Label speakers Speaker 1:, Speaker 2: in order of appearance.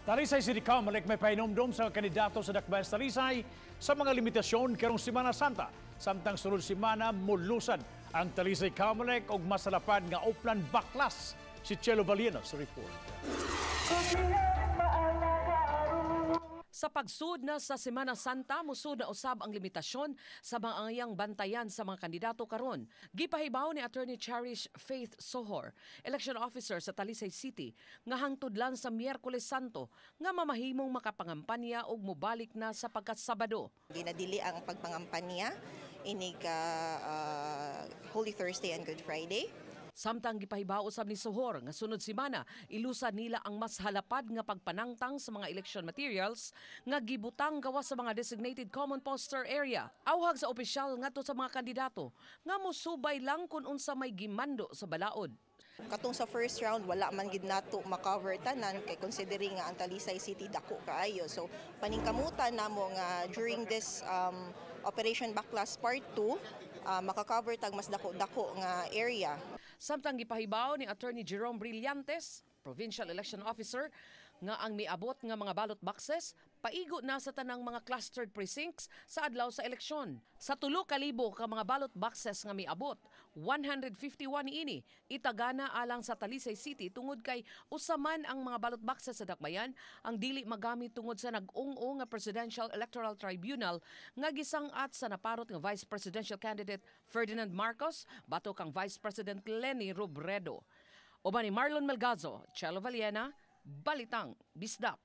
Speaker 1: Talisay City Comelec may pahinomdom sa kandidato sa Dakbayan sa Talisay sa mga limitasyon karong Semana Santa. Samtang sunod semana mulusad ang Talisay Comelec og masalapad nga Oplan Baklas. Si Chelo Valiena sa report.
Speaker 2: Sa pagsud na sa Semana Santa, musud na usab ang limitasyon sa mga angayang bantayan sa mga kandidato karon. Gipahibaw ni Attorney Cherish Faith Sohor, election officer sa Talisay City, nga hangtudlan sa Miyerkules Santo nga mamahimong makapangampanya og mobalik na sa pagkasabado.
Speaker 3: Ginadili ang pagpangampanya inig Holy Thursday and Good Friday.
Speaker 2: Samtang gipahibaw usab ni Sohor nga sunod semana ilusad nila ang mas halapad nga pagpanangtang sa mga election materials nga gibutang gawas sa mga designated common poster area. Awhag sa opisyal ngadto sa mga kandidato nga mosubay lang kun unsa may gimando sa balaod.
Speaker 3: Katong sa first round, wala man gid nato makover tanan kay considering nga ang Talisay City dako kaayo. So paningkamutan namo nga during this Operation Baklas Part 2, makakover tag mas dako-dako nga area.
Speaker 2: Samtang gipahibaw ni Attorney Jerome Brillantes, Provincial Election Officer, nga ang miabot nga mga ballot boxes paigo na sa tanang mga clustered precincts sa adlaw sa eleksyon. Sa 3,000 ka mga ballot boxes nga miabot, 151 niini itagana alang sa Talisay City tungod kay usaman ang mga ballot boxes sa Dakbayan ang dili magamit tungod sa nag-ung-ong nga Presidential Electoral Tribunal nga gisang-at sa naparot nga Vice Presidential Candidate Ferdinand Marcos batok kang Vice President Leni Robredo. Uban ni Marlon Melgazo, Chelo Valiena, Balitang Bisdak.